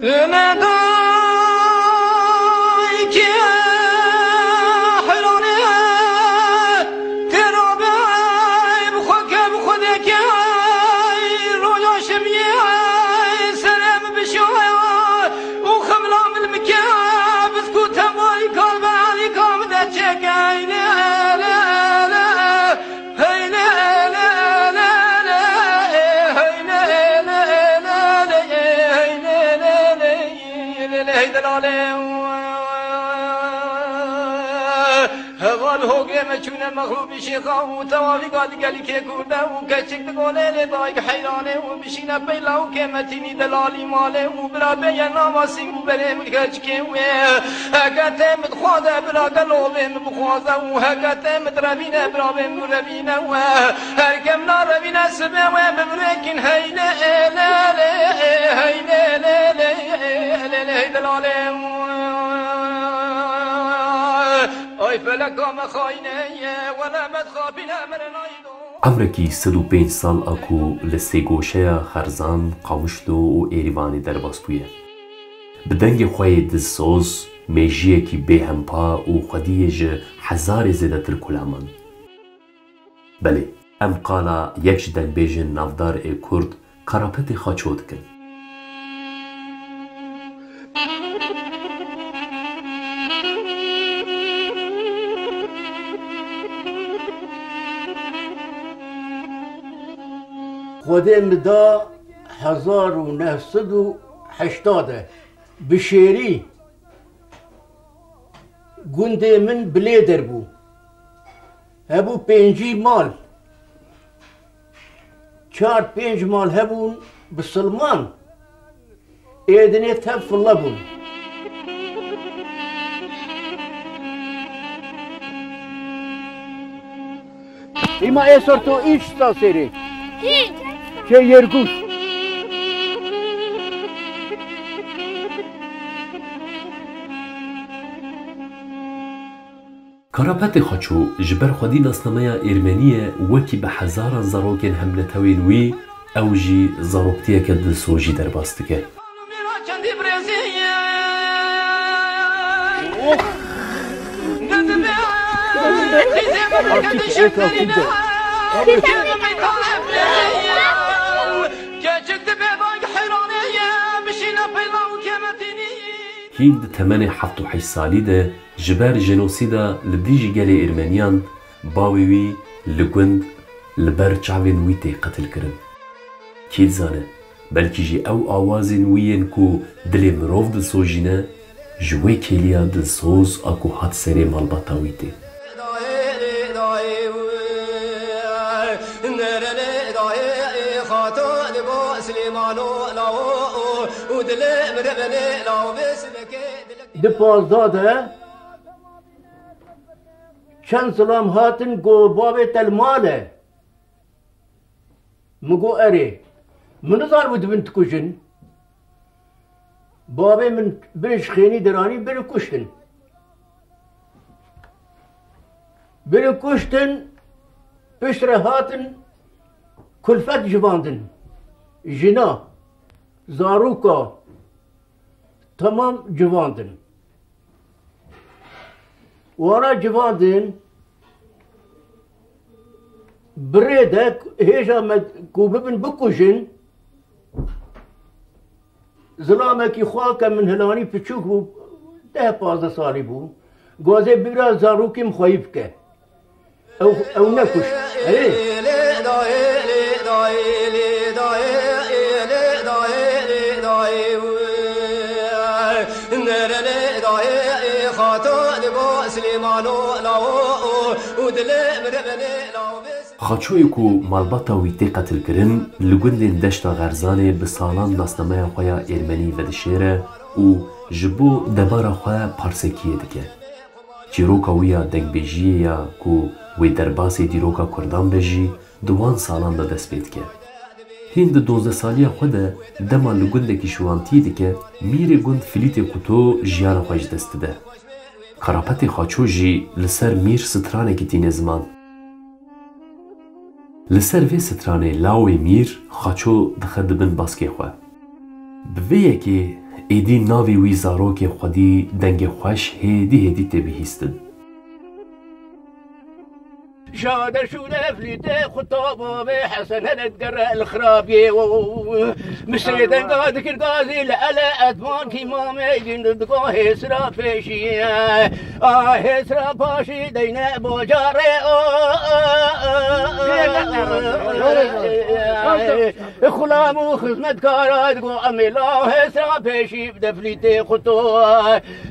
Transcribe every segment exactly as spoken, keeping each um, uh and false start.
Ine daykê heyranê têra be, bi xwe ke bi xwe deke, roja şemiyê serê min bişoya û xemla min bike, bi ku temayî kar be, alîka min de çêke, lê, lê, lê. Hey lê lê lê lê, hey lê lê lê lê, hey lê lê lê lê, hey delalê. Heval hogê me çûne mexlûbî şêxa û tewavî gal gelî kê kurde û keçik digolê lê dayik heyranê û bişîne peyla û kêmetînî delalî malê û bira bêye nava sîng û berê min keçikê wê. Heke tê min dixwaze bira gelo bê min bixwaze û heke tê min revîne bira bê min revîne we. Her ke min revîne sibê wê bi birêkin hey lê lê lê, hey lê lê lê, lê lê hey delalê. Ay feleka me xayne ye, wele me dixapîne, me re nayî do. Emrekî sed û pênc sal a ku li sêgoşeya Xerzan, Qamişlo û Êrîvanê derbas bûye. Bi dengê xwe yê dilsoz, mêjiyekî bêhempa û xwediyê ji hezarê zêdetir kulaman. Belê, em qala yek ji dengbêjên navdar ê Kurd Karapetê Xaço dikin. Xwedê min da hezar û neh sed û heştê de bi şêrî gundê min bi lê der bû. Hebû pêncî mal. Çar pênc mal hebûn bisilman. Ê dinê tev fille bûn. Îma ê ser to îç sta sêrê. Hîç. Kê yergûs. Karapetê Xaço ji ber xwedî nasnameya êrmenî ye, wekî bi hezaran zarokên hemnetewên wî, ew jî zaroktiyeke dilsozî derbas dike. Hîn di temenê heft û heşt salî de ji ber jenosîda li dijî gelê Êrmeniyan, bawê wî li gund li ber çavên wî tê qetilkirin. Kê dizane, belkî jî ew awazên wî yên ku dilê mirov dilsojîne, ji wê kêliya dilsoz a ku hat serê malbata wî tê. Di pazdeh de çend zilam hatin, got, "Bavê te li mal e?" Min got, "Erê." Min nizanibû dibin dikujin. Bavê min bin ji xênî deranî, birin kuştin. Birin kuştin, piştre hatin kulfet civandin. Jina, zaroka, temam civandin. Wana civandin bi rê de hêja me ku bibin bikujin, zilamekî xwe ke min hilanî piçûk bû, deh pazdeh salî bû, gazê bira zarokê min xweyî bike. Ew, ew nekuşt. Erê. Xaçoyê ku malbata wî tê qetilkirin, li gundên Deşta Xerzanê bi salan nasnameya xwe ya êrmenî vedişêre û ji bo debara xwe parsekiyê dike. Çîroka wî ya dengbêjiyê ya ku wê derbasê dîroka Kurdan be jî di wan salan de dest pê dike. Hîn di dozdeh saliya xwe de dema li gundekî şiwantiyê dike, mîrê gund Filîtê Kuto jiyana xwe ji dest dide. Karapetê Xaço jî li ser mîr stranekî tîne ziman. Li ser vê stranê lawê mîr Xaço dixe di bin baskê xwe. Bi vê yekê Êdî navê wî zarokê xwedî dengê xweş hêdî hêdî tê bihîstin. Şader şûne flîtê xwe tabo bê Hesen hele digere li xirabiyê. Misrê denga dikir gazî li ele etman kî mamê gîn digo hêsra pêşiye. A hêsra paşî deyne bocarê o. Xulam û xizmetkara digo em ê la hêsra pêşî bide flîtê xwe to.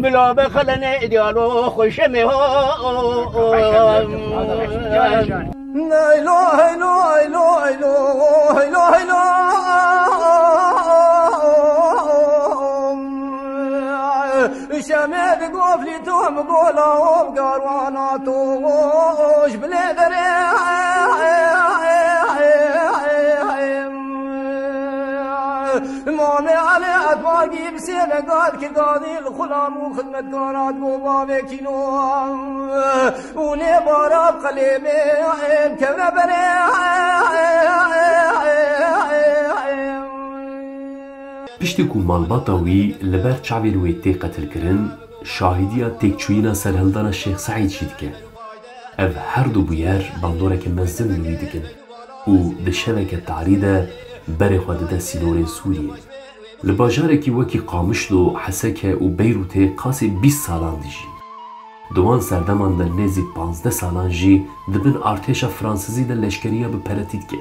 Bila be xelenê diyalo xweşemê ho. Heylo, heylo, heylo, heylo, heylo, heylo. Şemê bi goflî tom gola ov garwana to ji bilê derê. Mamê Elê Etbagî bi sê vegat kir gadî li xulam û xizmetkaran bo bavê kîno û nê bara bi qelêmê kevre berê. Piştî ku malbata wî li ber çavên wê tê qetilkirin, şahîdiya têkçûyîna serhildana Şêx Seîd jî dike. Ev her du bûyer bandoreke mezin li wî dikin û di şeveke tarî de berê xwe dide sînorên Sûriyê. Li bajarekî wekî Qamişlo, Heseke û Beyrûtê qasê bîst salan dijî. Di wan serdeman de nêzî panzdeh salan jî di bin artêşa fransizî de leşkeriya bi peretî dike.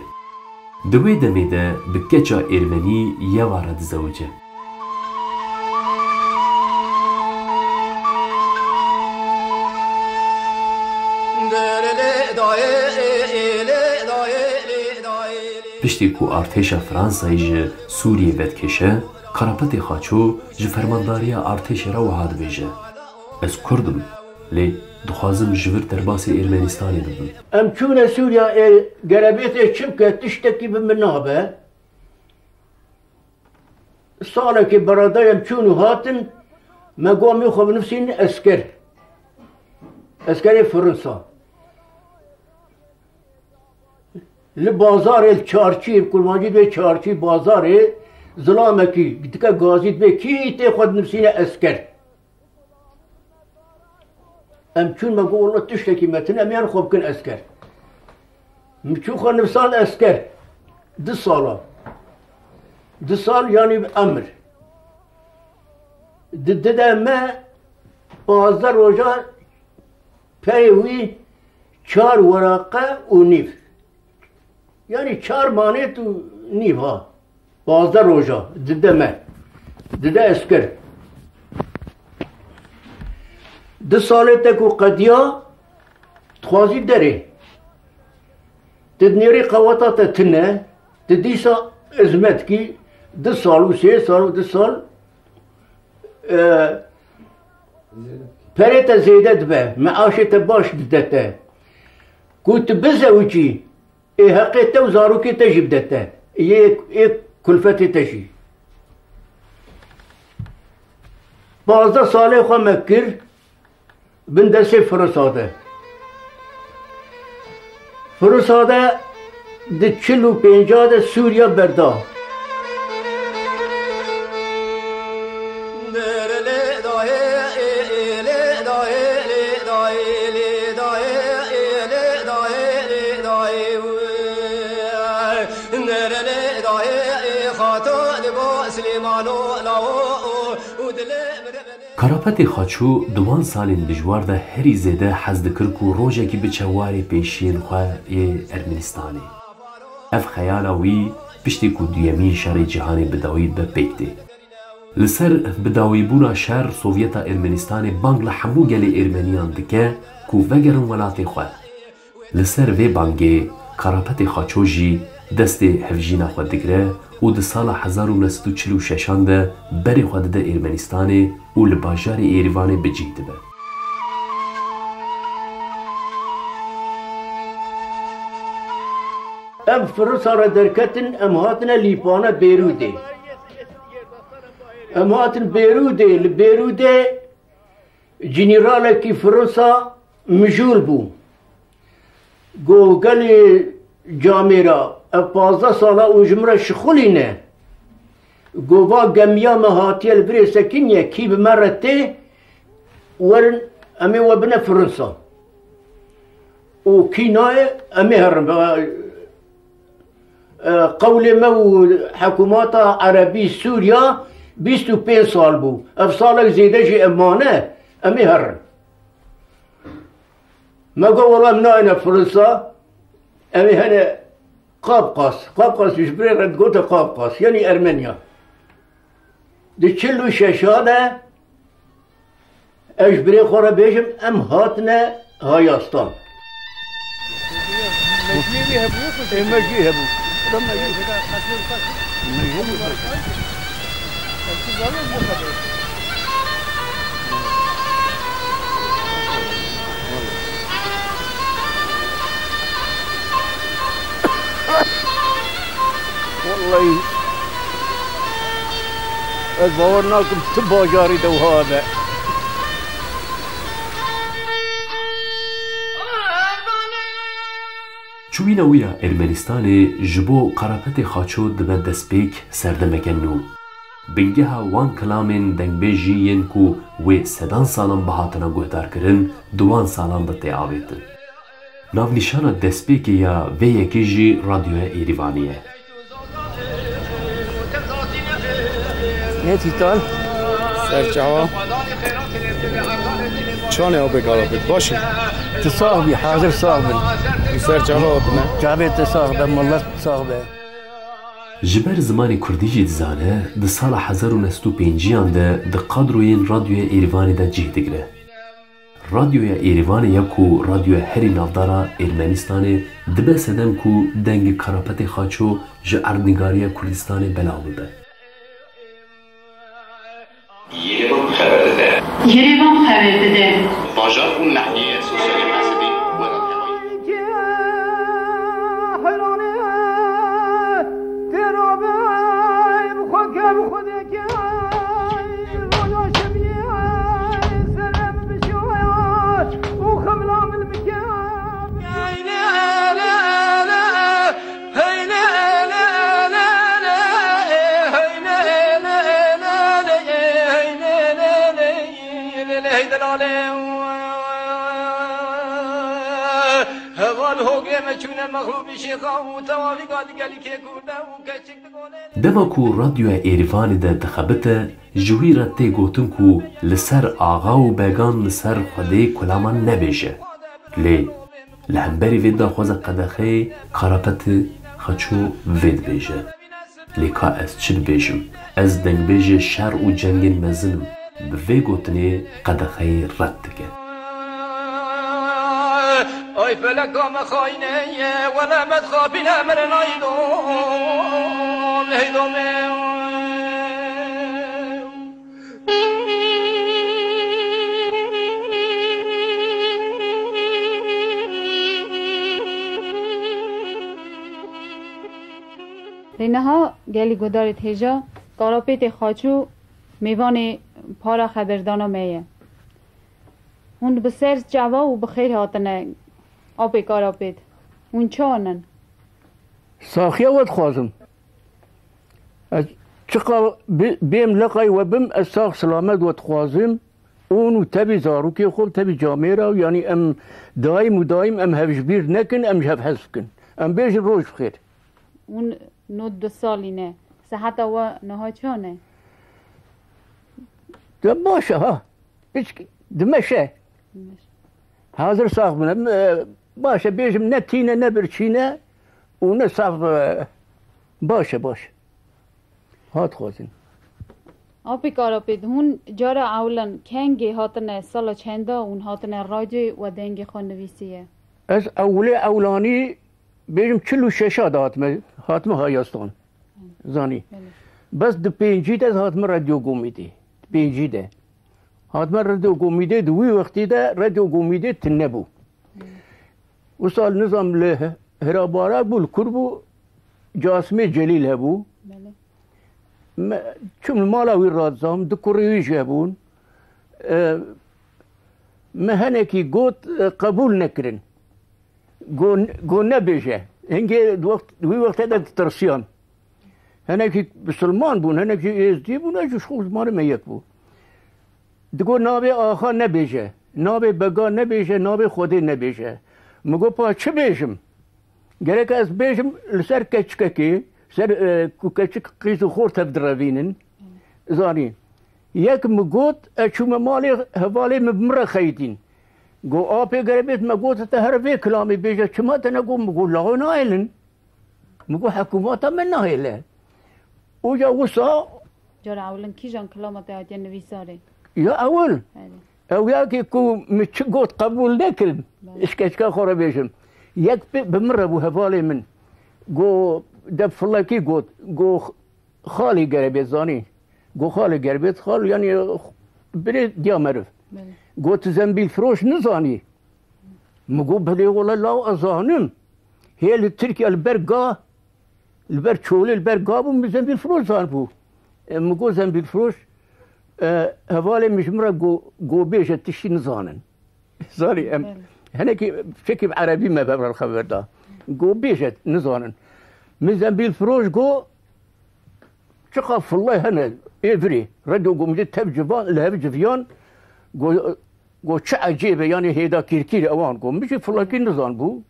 Di wê demê de bi keça êrmenî Yewa re dizewice. Piştî ku artêşa Fransayê ji Sûriyê vedikêşe, Karapetê Xaço ji fermandariya artêşê re wiha dibêje, Ez Kurd im, lê dixwazim ji vir derbasî Ermenistanê bibim. Em çûne Sûriya, ê gerebêtê çi bike, tiştekî bi min nabe. Salekê beradayê em çûn û hatin, me gomê xwe binivîsîn esker. Eskerê Firinsa. Li bazarê, li çarçî, kurmancî dibê çarçî, bazarê, zilamekî dike gazî dibê kî tê xwe dinivîsîne esker. Em çûn, me got, "Wela tiştekî me tune, em yan xwe bikin esker." Min çû xwe nivîsand esker. Du sala. Du sal, yanî emir. Di, dide me pazdeh roja peyê wî çar weraqe û nîv. Yanî çar manêt û nîv ha. Pazdeh roja dide me. Dide esker. Du salê te ku qediya, dixwazî derê. Tu dinêrî qeweta te tune, tu dîsa xizmet kî du sal û sê sal û du sal, e, perê te zêde dibe, meaşê te baş dide te. Ku tu bizewicî, ê heqê te û zarokê te jî bide te. Yê, ê kulfetê te jî. Pazdeh salê xwe me kir bin destê Firusa de. Firusa de di çil û pênca de Sûriya berda. Karapetê Xaço di wan salên dijwar de herî zêde hez dikir ku rojekî biçe warê pêşiyên xwe yê Ermenistanê. Ev xeyala wî piştî ku duyemîn şerê cîhanê bi dawî dibe pêk tê. Li ser bidawîbûna şer Sovyeta Ermenistanê bang li hemû gelê Ermeniyan dike ku vegerin welatê xwe. Li ser vê bangê Karapetê Xaço jî destê hevjîna xwe digre û di sala hezar û neh sed û çil û şeşan de berê xwe dide Ermenistanê û li bajarê Êrîvanê bi cih dibe. Em Firusa re derketin, em hatine Lîpane Bêrûdê. Em hatin Bêrûdê, li Bêrûdê Cînîralekî Firusa mijûl bû. Got, "Gelî camêra, ev pazdeh sala û ji min re şixulîne. Gova gemiya me hatiye li virê sekiniye, kî bi me re tê, werin, em ê we bine Fransa. Û kî nayê, em ê herin. E, qewlê me û hikûmeta Erebî Sûriya bîst û pênc sal bû. Ev salek zêde jî em mane, em ê herin. Me got, wela em nayêne Fransa, em ê hene Qafqas. Qafqas ji birê re digote Qafqas, yanî Ermenya. Di çil û şeşa de, ez ji birê xwe re bêjim, em hatine Hayastan. Mecliyê wî hebû, Ê, mecliyê hebû. Tam mecliyê. Mecliyê hebû. Wallahî, ez bawer nakim tu bajarî de wiha be. Çûyîna wî ya Ermenistanê ji bo Karapetê Xaço dibe destpêk serdemeke nû. Bingeha wan kilamên dengbêjî yên ku wê sedan salan bihatine guhdarkirin, di wan salan de tê avêtin. Navnîşana destpêkê ya vê yekê jî Radyoya Êrîvanê ye. Ne tîtal? Serçava. Çanê apê Karapêt. Baş e. Tu sax bî, hazir sax bin. Tu serçava hatine. Çavê te sax be, millet sax be. Ji ber zimanê kurdî jî dizane, di sala hezar û neh sed û pênciyan de di kadroyên Radyoya Êrîvanê de cih digire. Radyoya Êrîvanê ya ku radyoya herî navdar a Ermenistanê dibe sedem ku dengê Karapetê Xaço ji erdnîgariya Kurdistanê belav bibe. Yerevan xeber dide. Yerevan xeber dide. Bajar û nahiyeyê sosyalê Qesedî welatê xwe yê. Heval hogê me çûne mexlûbî şêxa û tewavî gat gelî kêkûrde û keçik digone. Dema ku radyoya Êrîvanê de dixebite, ji wî re tê gotin ku li ser axa û began li ser Xwedê kulaman nebêje. Lê li hemberî vê daxwaza qedexeyê Karapetê Xaço vê dibêje. Lê ka ez çi bibêjim? Ez dengbêjê şer û cengên mezin im. Bi vê gotinê qedexeyê red dike. Ay feleka me xayne ye, wele me dixapîne, min nayî dom, hey domê. Lê niha gelî guhdarêt hêja Karapêtê Xaço mêvanê para xeberdana me ye. Hûn bi ser çava û bi xêr hatine, apê Karapêt. Hûn çawan in? Saxiya we dixwazim. Ez çiqas bi-, bêm leqay we bim, ez sax silamet we dixwazim. Hûn û tevî zarokê xwe, tevî camêra, yanî em daîm û daîm em hev ji bîr nekin, em ji hev hez bikin. Em bêjin roj bi xêr. Hûn nod du salî ne. Seheta we niha çawan e? De baş e ha. Piçk dimeşe. Dimeşe. Hazir sax bin. Em, e, baş e, bêjim ne tîne ne birçîne û ne sax, e, baş e, baş. Hat xwazin. Apê Karapêt, hûn cara ewlan kengê hatine, sala çenda hûn hatine radyoyê we dengê xwe nivîsiye? Ez ewlê ewlanî bêjim çil û şeşa de hatime, hatime Hayastan. Zanî. Belê. Bes di pêncî de ez hatime Radyo Gomîdê. Di pêncî de. Hatime Radyo Gomîdê, di wî wextî de Radyo Gomîdê tune bû. Belê. Wisa nizam li Hira Barar bû, li kur bû, Casimê Celîl hebû. Belê. Me, çûm li mala wî radizam, du kurê wî jî hebûn. E, me henekî got, e, qebûl nekirin. Got, got nebêje. Hingê di wext, wî wextê de ditirsiyan. Hinekî bisilman bûn, hinekî êzdî bûn, ev jî ji xwe zimanê me yek bû. Digot navê axa nebêje, navê bega nebêje, navê Xwedê nebêje. Min got pa çi bêjim? Gerek ez bêjim li ser keçikekê, ser, e, ku keçik qîz û xort hev direvînin. Zanî. Yek min got, ez çûme malê hevalê min bi min re xeyidîn. Got, apê gerebêt me got, te her vê kilamê bêje, çima te negot? Min got, lawo nahêlin. Min got, hikûmeta me nahêle. Û ya wisa Cara ewilin kîjan kilama te hatiye nivîsarê? Ya ewil. Erê. Ew ya ki ku min çi got qebûl nekirin. Belê. Ji keçika xwe re bêjim. Yek bi, bi min re bû hevalê min. Go de filekî got. Go xalê gerebêt zanî. Go xalê gerebêt xal yanî birê diya meriv. Belê. Got tu zembîlfiroş nizanî. Min got belê wele law ez zanim. Hê li Tirkiye li ber ga, li ber çolê, li ber ga bû, min zembîlfiroş zanibû. E, min got zembîlfiroş, e, hevalê min ji min re go, go bêje tiştî nizanin. Zanî em Belê. Hinekî fikî bi erebî me bevra xeber da. Go bêje nizanin. Min zembîlfiroş go çiqa fillay hene ê virê. Redo go min jê tev civan, li hev civiyan go Got çi ecêb e, yanî hêdakîrkîr ewan got. Min jî filakî nizanbû.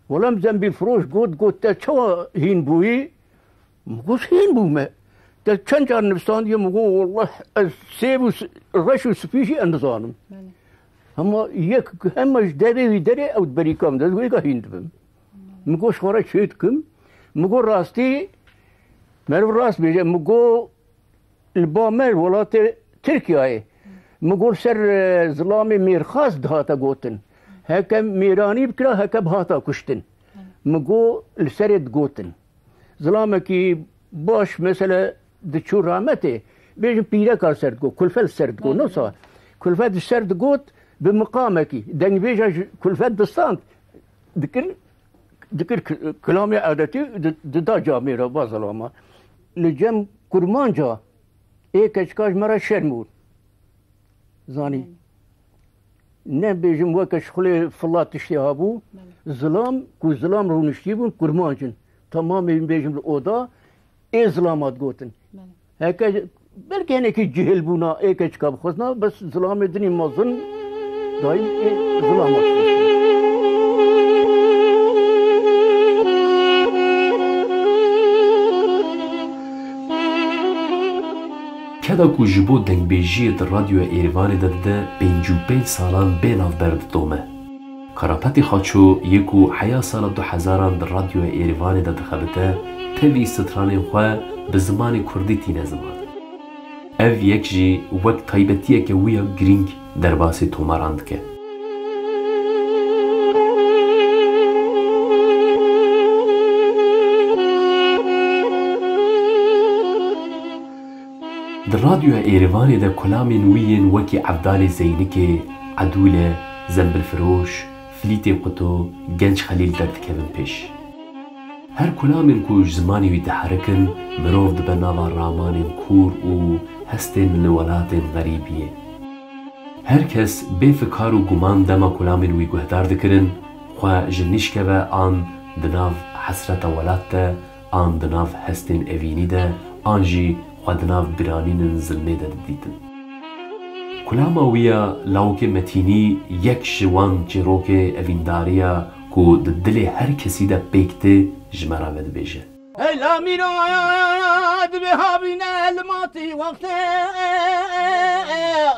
Wela min zembîlfiroş got, got te çawa hîn bûyî? Min got hîn bûme. Te çend car nivîsandiye? Min got wallah ez sêv û s-, reş û spî jî ez nizanim. Belê. Hema yek, hema ji derê wî derê ew berîka min de, ez wêga hîn dibim. Min got ji xwe re çê dikim. Min got rastî, meriv rast bêje. Min got Li ba me li welatê Tirkiyeyê, min got li ser, e, zilamê mêrxas dihate gotin. Heke mêranî bikira, heke bihata kuştin. Min got li serê digotin. Zilamekî baş, mesele diçû rametê, bêjin pîreka li ser digot, kulfe li ser digot, Belê. Nosa kulfe di ser digot, bi miqamekî, dengbêja ji kulfe distand, dikir, dikir ki-, kilamê edetî di-, dida camêra ba zilama. Li cem kurmanca Ê keçika ji me re şerm bûn. Zanî. Belê. Ne bêjim weke şixulê fila tiştê habû. Belê. Zilam, ku zilam rûniştî bûn, kurmanc in. Tamamê bêjim li oda, ê zilama digotin. Belê. Heke, belkî hinekî cihil bûna, ê keçika bixwazna, bes zilamê dinî mezin, dayî ê zilama digotin. Keda ku ji bo dengbêjiyê di Radyoya Êrîvanê de dide pêncî û pênc salan bê navber didome. Karapetî Xaço yê ku heya sala du hezaran di Radyoya Êrîvanê de dixebite, tevî stranên xwe bi zimanê kurdî tîne ziman. Ev yek jî wek taybetiyeke wî ya girîng derbasî tomaran dike. Di Radyoya Êrîvanê de kulamên wî yên wekî Evdalê Zeynikê, Edûle, Zembilfiroş, Flîtê Quto, Genç Xelîl derdikevin pêş. Her kulamên ku ji zimanê wî diherikin, mirov dibe nava ramanên kûr û hestên li welatên xerîbiyê. Her kes bê fikar û guman dema kulamên wî guhdar dikirin, xwe ji nîşke ve an di nav hesreta welat de, an di nav hestên evînî de, an jî xwe di nav biranînên zilmê de didîtin. Kulama wî ya Lawikê Metînî yek ji wan çîrokê evîndarî ya ku di dilê her kesî de pêk tê, ji me re vedibêje. Hey lamîna, dibê havîne li matî wextê,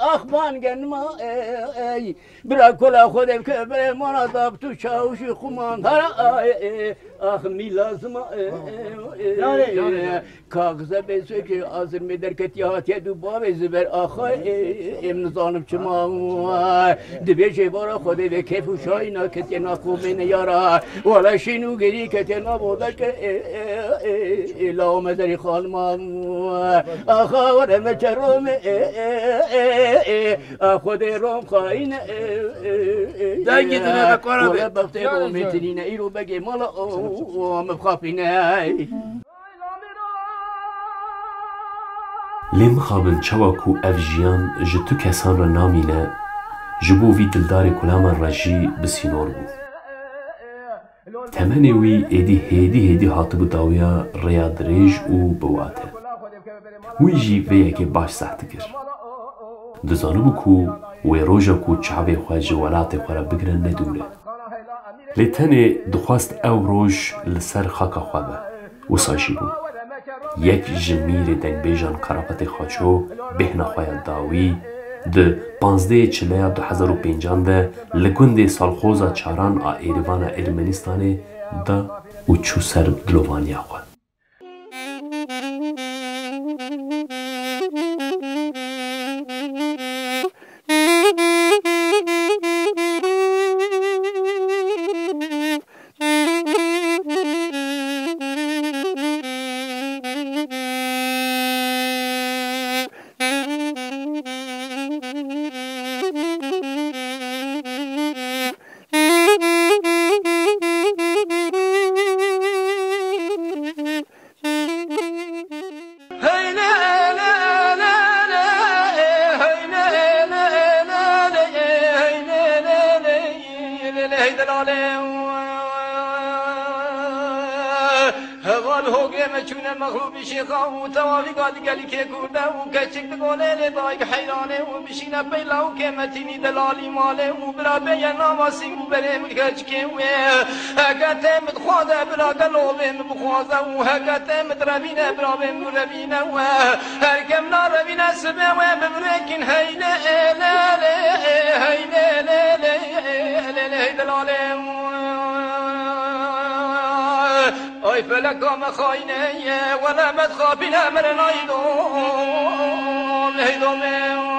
ax ban genma ey. Bira kola xwe de bike, bire mala da bi tu çawşî xuman dara, ay, ay, ax mîla zima, e, e, e, Yarê, e, yarê, yarê. Kaxize bê sokê azirmê derketiye hatiye du bavê ziber axa, e, e, em nizanim çima, e, dibê jê bara xwe de ve keyf û şayîna ketiye na komê ne yara, wala şîn û gerî ketiye na bodeke, e, e, e, e, la o mezerî xanima, e, axa were me çerome, e, e, e, e, A Xwedê rom xayîn e, e, e, e, Dengê dine be kara be. Wele bextê ro mêtinîne, îro begê mala o, o, o, me bixapîne. Lê mixabin çawa ku ev jiyan ji tu kesan re namîne, ji bo vî dildarê kulaman re jî bi sînor bû. Temenê wî êdî hêdî hêdî hatibû dawiya rêya dirêj û bi wate. Wî jî vê yekê baş seh dikir. Dizanibû ku wê roja ku çavê xwe ji welatê xwe re bigirin ne dûr e. Lê tenê dixwest ew roj li ser xaka xwe be. Wisa jî bû. Yek ji mîrê dengbêjan Karapetê Xaço bêhna xwe ya dawî di panzdehê Çileya du hezar û pêncan de li gundê Salxoza Çaran a Êrîvana Ermenistanê da û çû ser dilovaniya xwe. Heval hogê me çûne mexlûbî şêxa û tewavî gal gelî kê kurde û keçik digole lê dayik heyranê û bişîne peyla û kêmetînî delalî malê û bira bêye nava sîng û berê min keçikê wê. Heke tê min dixwaze bira gelo vê min bixwaze û heke tê min direvîne bira vê min revîne we. Her kem narevîne sibê wê bi birêkîn heylê ê lê lê ê heylê lê lê ê lê lê delalê. Ay feleka me xayne ye, wele me dixapîne, me re nayî dom, hey domê.